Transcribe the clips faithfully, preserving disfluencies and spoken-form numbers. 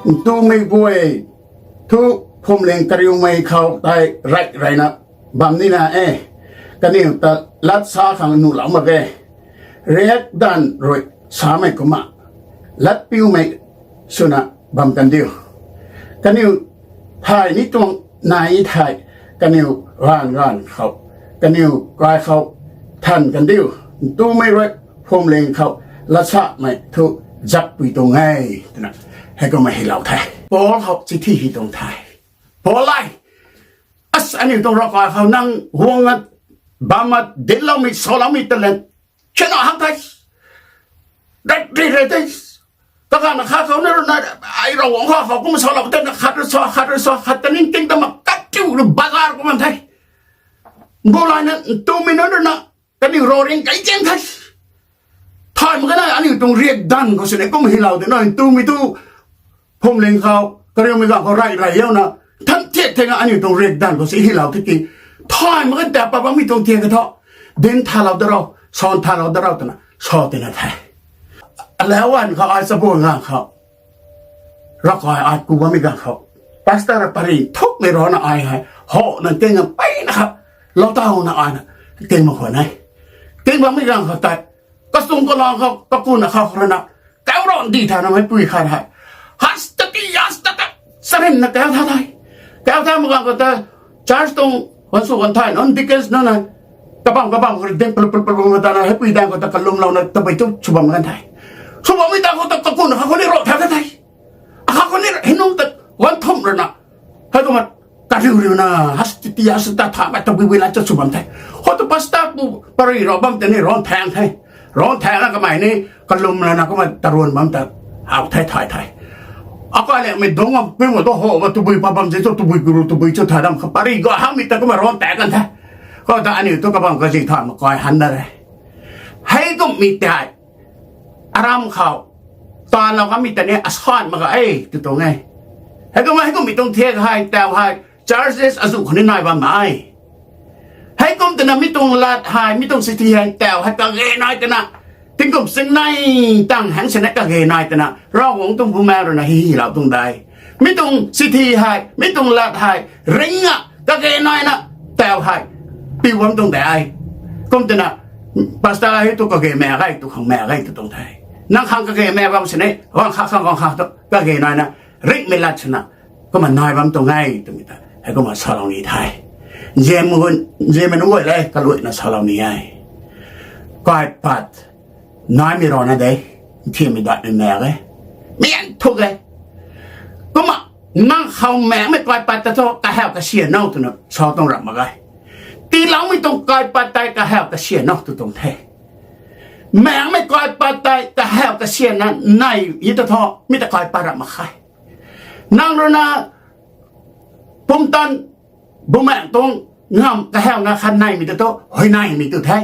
Ntumei guay thu phwamling kariumei khou tei rey reyna bam nina e. Kaniw ta lat sa khang nuhlou mak ge. Riakdanv rui samei kumna latpiumei swna bam kan diu. Kaniw thay ni tuang nai thei, kaniw gaanv gaanv khou, kaniw kai khou than kan diu. Ntumei rui phwamling khou latsamei thu zakpui tuang e, twna heikumna hylou the. Paul khou chithi hy tuang the. Paul e, as aniu tuang ravkai khou nang guang a, bam a, dincloumei, saloumei talent khyna hak the. Dai ri re the. Kaganv na khat khou na rui na, ai Ravguangc kha khou kumna salou tei na khat rui sa, khat rui sa, khat ta ningting ta ma kat tiu rui bazar kum bam the. Bulay na ntumei nunc rui na kaniw ravring kaizian the. Thay mak khe na aniu tuang riakdanv khou sini kum hylou de na, ntumei thu phwamling khou, kariumei ganv khou rey rey youna, than thiak thena aniu tuang riakdanv khou si hylou the ki, thay mak khe ta pat bammei tuang thiak khe thu, dinc thalou da ro, san thalou da ro twna sa tina the. Alau an khou ai chabuan ganv khou, ravkai ai ku bammei ganv khou, pastor pary thukmei rana ai hei ho nang ting a peyna kha, lou tauna ai na ting mak khwan e. Ting bammei ganv khou tei, kasung kalang khou, kakun na khou rui na, kau ron di thana meipui khat hei, hastati hastata, charynna kau tha the. Kau tha mak ganv khou ta, church tuang wan sw kan the, non-deacons nunc na, kabam kabam khou ri ding pul pul pul pul tana, heipui daeng khou ta kalumlouna tabui tu sw bam kan the. Sw bammei ta khou ta kakun na kha khou ni ro tha the. Akha khou ni hei nunc ta wan thumh rui na, heikumna kariu riuna, hastati hastata thamei tabui bui la cha sw bam the. Khou tu pastor pu pary ro bam tei ni ron thaeng the. Ron thaeng na kamei ni kalumlouna kumna taruan bam ta, hau the thay the. Akai le mei dungc a pui ma tu ho ba tabui pat bam zi tu tabui guru tabui chu tha dam kha pary ga hamei ta kumna ron thaeng kan the. Khou ta aniu tu kabam kazi thay mak kai han na re. Heikumhmei tei aram khou taanlou kamei ta ni asan mak ge tw tuang e. Heikumna heikumhmei tuang thiak hei tau hei churches azuh khou ni nai bam e. Heikum twna mi tuang lat hei, mi tuang chithi hei tau hei kage nai twna, tingkum singnei tang hang sini kage nai twna Ravguangc tuang bumaengh rui na hylou tuang de. Mi tuang chithi hei, mi tuang lat hei ringna kage naina tau hei piu bam tuang de. Kum twna pastor hei tu kage maek ge, tu khang maek ge tw tuang the. Nang khang kage maek bam sini guang kha khang guang kha tu kage naina ringhmei lat swna kumna nai bam tuang e twmei ta heikumna salou ni the. Nzianmei nunc guay le kaluaina salou ni e. Kaipat naimei rana de, nthiammei datmei maek e, mian thuk e. Kumna nang khou maekmei kaipat ta thu kahaw kasian now twna sa tuang ram mak ge. Tiiloumei tuang kaipat tei kahaw kasian now tw tuang the. Maekmei kaipat tei kahaw kasianna nei e ta thu mi ta kaipat ram mak khe. Nang rui na pumtan bumaengh tuang ngamv kahawna khat neimei ta thu huayneymei tu the.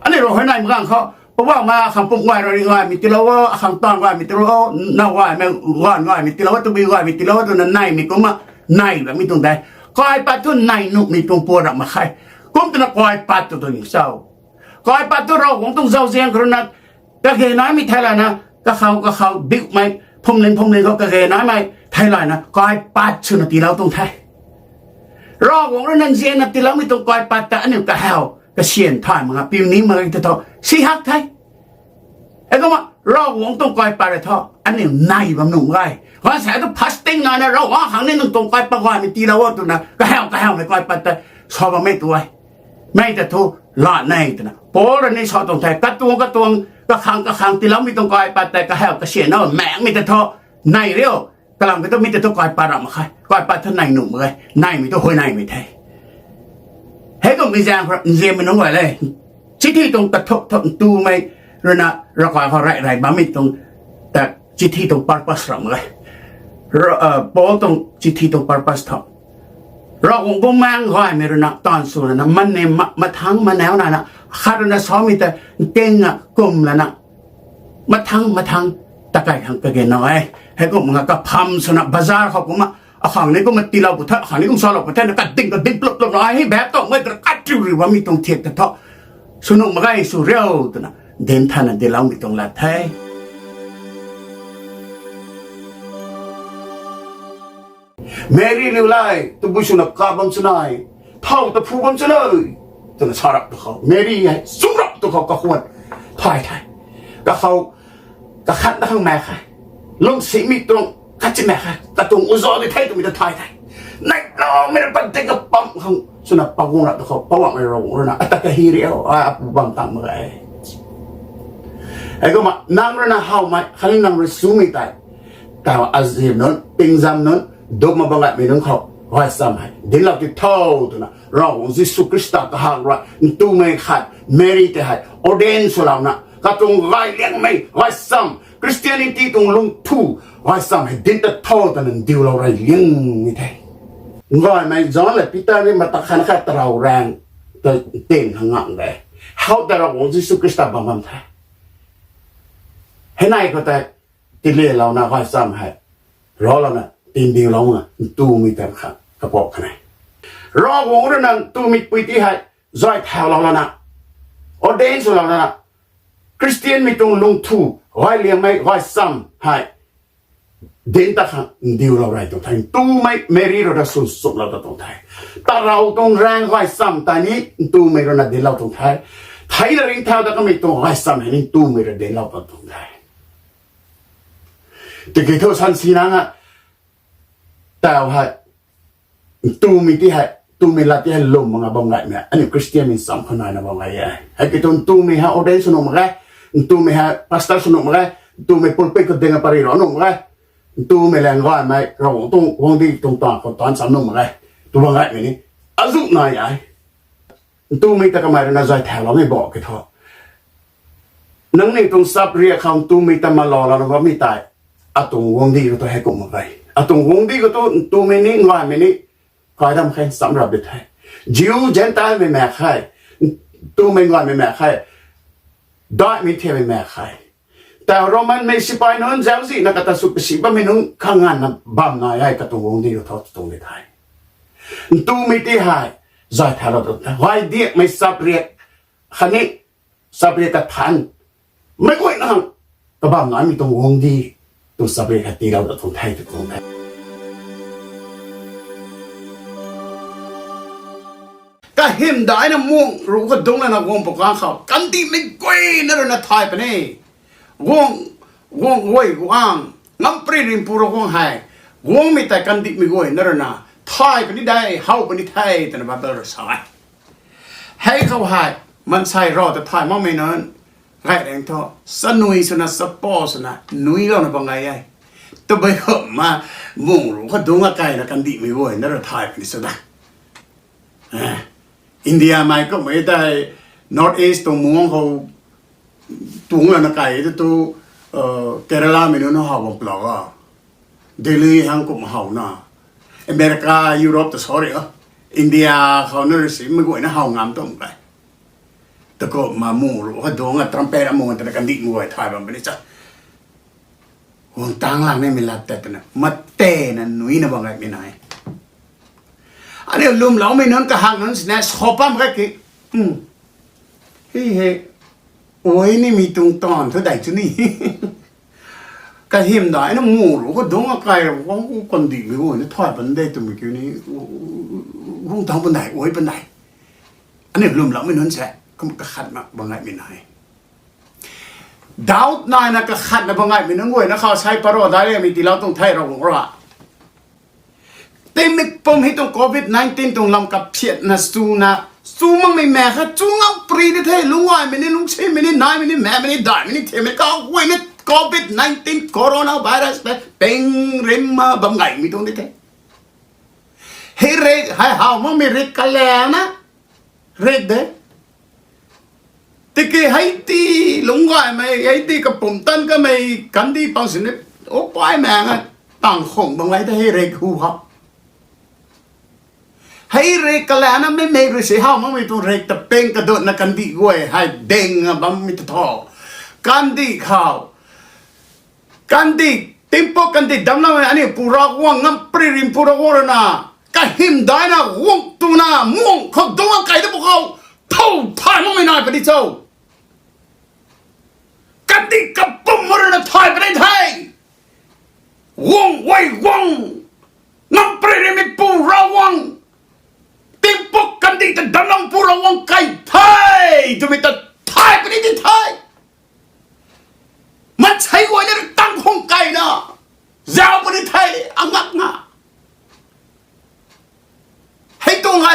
Aniu rui huayney mak ganv khou, Poubauhmei akhang pumc guay rui ri ngaymei tiilou o, akhang taanv gaymei tiilou o, now gaymei, gaanv gaymei tiilou o, tabui gaymei tiilou o twna neimei kumna nei bammei tuang de. Kaipat thu nei nuhmei tuang pua ram mak khe. Kum twna kaipat tu tuang cho? Kaipat thu Ravguangc tuang zauzian khou rui na kage naimei theilayna, kakhou kakhou diumei, phwamling phwamling khou kage naimei theilayna kaipat swna tiilou tuang the. Ravguangc rui na nzianna tiiloumei tuang kaipat ta aniu kahaw kasian thay mak ge, piu ni mak ge ta thu si hak the. Heikumna Ravguangc tuang kaipat rui thu aniu nei bam nuh mak ge. Gaanv sa tu fasting naina Ravguangc khang ni nang tuang kaipat gaymei tiilou o twna kahaw kahawmei kaipat ta sa bammei tu e. Mei ta thu lat nei twna Paul rui ni sa tuang the, katuang katuang kakhang kakhang tiiloumei tuang kaipat tei kahaw kasian now maekmei ta thu nei riu. Kalam kiu thu mi ta thu kaipat ram mak khe, kaipat thu nei nuh mak ge, neimei thu huayneymei the. Heikumhmei zaeng khou nzianmei nunc guay le, chithi tuang kathuk thuk ntumei rui na ravkai khou rey rey bammei tuang ta chithi tuang purpose ram mak ge. Paul tuang chithi tuang purpose thu Ravguangc bumaengh gaymei rui na taanv sw lana mani mathangc manau nana khat rui na samei ta nking a kum lana mathangc mathangc ta kai khang kage now e. Heikumna kapham swna bazar khou kumna akhang ni kumna tiilou pw the, akhang ni kum salou pw the na kading kading plup plup na ai hei bak towmei ta katriu riu bammei tuang thiak ta thu sw nuh mak ge, sw riu twna dinc thana dincloumei tuang lat the. Meri liu lai, tabui swna ka bam sw nai, thau ta phu bam sw nai, twna sa rap tu khou, Meri hei sw rap tu khou kakhwan thay the. Kakhou, kakhat na khang mak khe. Lungsimei tuang khat si mak khe. Katuang uza di the twmei ta thay the. Nai lo mei na pat tei kapam khang swna paguang rap tu khou, Poubauhmei Ravguangc rui na, ata kahi rio, a, apu bam tang mak ge. Heikumna nang rui na howmei khatni nang rui swmei tei, taw azim nunc, pingzam nunc, dupma bam gaymei nunc khou gaychamv hei dinclou ti tho, twna Ravguangc Jisu Khrista kahak rui ntumei khat Meri tei hei ordain swlouna, katuang gay liangmei gaychamv, Christianity tuang lungthu gaychamv hei dinc ta tho, twna ndiulou rey liangmei the. Ngaymei John le Peter ni mata khan khat tarou raeng ta tin khang ngang de. How ta Ravguangc Jisu Khrista bam bam the. Hei nai khou tei, tililouna gaychamv hei ralouna tindiulouna ntumei tan kha kapou kha e. Ravguangc rui na ntumei pui ti hei zay thaulou lana, ordain swlou lana, Christianmei tuang lungthu, gay liangmei gaychamv hei dinc ta khang ndiulou rey tuang the. Ntumei Meri rui na swn sumlou ta tuang the. Tarou tuang raeng gaychamv tei ni ntumei rui na dinclou tuang the. Theina ringcthau ta kamei tuang gaychamv hei ni ntumei rui dinclou ta tuang the. Tiki thu sansinang a, taw hei, ntumei ti hei, ntumei lat ti hei lwm mak nga bam gaymei, aniu Christianmei cham khou naina bam gay e. Hei ki thu ntumei hei ordain sw nuh mak ge, ntumei hei pastor sw nuh mak ge, ntumei pulpit khou ding a pary rau nuh mak ge, ntumei lang gaymei Ravguangc tuang guangcdic tuang taanv khou taanv cham nuh mak ge, tu bam gaymei ni azuh nai e. Ntumei ta kamei rui na zay thauloumei bo ki thu, nangniw tuang chapriak khou ntumei ta malou lana bammei tei, atuang guangcdic khou tu hei kum mak ge. Atuang guangcdic khou tu ntumei ni ngaymei ni kaidam khe, cham rap di the. Jew Gentile mei mak khe, ntumei ngaymei mak khe, daihmei thiammei mak khe, ta Romanmei sipai nunc zauczihna kata sw kasi bammei nunc khang nganvna bam nai e, katuang guangcdic khou thu tuang di the. Ntumei ti hei zay thaulou ta the. Gaydiakmei chapriak khatni chapriak kathan, meic guayna kabam naimei tuang guangcdic tuang chapriak kha tiilou ta tuang the, tu tuang the. Kahym daina mung ruc khou dungc lana guang pwkhou kandihmei guayna rui na thay puni. Guang, guang guay guang, ngampri rinpu rui guang hei, guangmei tei kandihmei guayna rui na thay puni de, how puni the, twna Bible rui sa e. Hei khou hei, maansei rui ta thay makmei nunc, gay rang thu, chanui swna, chapo swna, nuilouna bam gay e. Tabui kumna, mung ruc khou dungc akeyna kandihmei guayna rui thay puni sw da. Indiamei kummei tei North East tuang mung khou tuang lana key tu tu, Keralamei nunc how bam plou a, Delhi hang kum howna, America, Europe ta sorry a, India khou na rui simei guayna how ngam tum khe. Takumna mung ruc khou dungc a trumpet amu twna kandihmei guay thay bam puni cha. Guang tang lang nimei lat tei twna matena nuina bam gaymei nai. Aniu lwmloumei nunc kahak nunc sina sa pam kha ki, hei hei, ui nimei tuang taanv thu dei chu ni. Kahym daina mung ruc khou dungc akey rap guang ku kandihmei guayna thay pan de twmei kiu ni, guang tang pan dei, ui pan dei. Aniu lwmloumei nunc se kum kakhatna bam gaymei nai. Doubt naina kakhatna bam gaymei nunc guayna khou sei paro daic lamei tiilou tuang the Ravguangc rui. Timik pum hei tuang covid nineteen tuang lam kaphiatna chuna, chu makmei mak kha chu ngampri di the, lungc gaymei ni, lungcsimei ni, naimei ni, maekmei ni, daihmei ni, thiammei ni, kaguay ni covid nineteen coronavirus tei ping rimna bam gaymei tuang di the. Hei rik, hei how makmei rik kalana rik de. Tiki hei ti lungc gaymei, hei ti kapumtan kamei kandih pang sini, o pay maek a tang khung bam gay the hei rik hu khou. Hei rik kalana mei mei rui si how makmei tuang rik ta ping kadutna kandih guay hei ding a bammei ta thu, kandih khou, kandih, tingpuk kandih damcloumei aniu Pu Ravguangc, ngampri rinpu Ravguangc rui na, kahym daina guang twna mung khou dungc akey ta pwkhou, thow thay makmei nai puni cho. Kandih kapumc rui na thay puni the. Guang guay guang, ngampri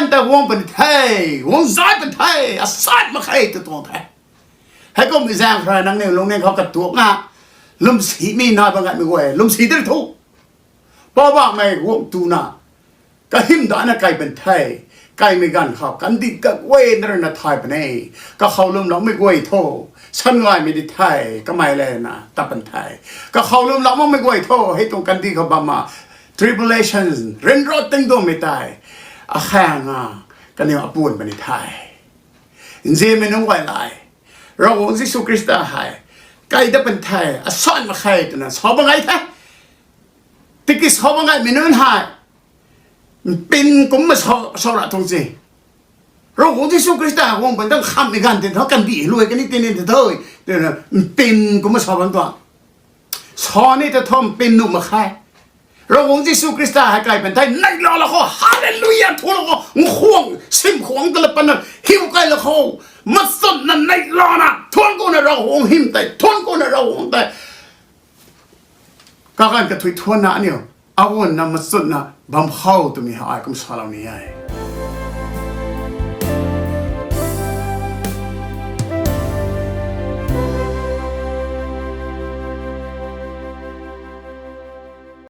Ntei guang puni the, guang zay puni the, asat mak khe tw tuang the. Heikummei zaeng khou rui nangniw lungning khou katuakna lwmsimei nai bam gaymei guay, lwmsi de tho. Poubauhmei guang tuna kahym dana kai puni the. Kaimei ganv khou kandih kaguayna rui na thay puni. Kakhou lwmloumei guay tho, sangaymei di the, kamei lana tat puni the. Kakhou lwmlou makmei guay tho, hei tuang kandih khou bam a tribulation, ryanra tingduangmei tei akhaeng a kaniw apuan puni the. Nzianmei nunc guay lai, Ravguangc Jisu Khrista hei kai dat puni the, asat mak khe twna sa bam gay the. Tiki sa bam gaymei nunc hei mpin kumcna sa, sa ra tuang se. Ravguangc Jisu Khrista guang puni tang khammei ganv tei thu kandih luai kani tini tei thu, twna mpin kumcna sa bam tuang. Sa ni ta thu mpin nuh mak khe. Ravguangc Jisu Khrista hei kai puni the, neihla lou khou, hallelujah, thuanlou khou, nkhwang, simkhwang ta la patna, hiu kai lou khou, machutna neihlana, thuanc kuna Ravguangc hym tei, thuanc kuna Ravguangc tei kaganv kathui thuanna aniu aguanna machutna bam khou twmei hei ai kum salou ni e.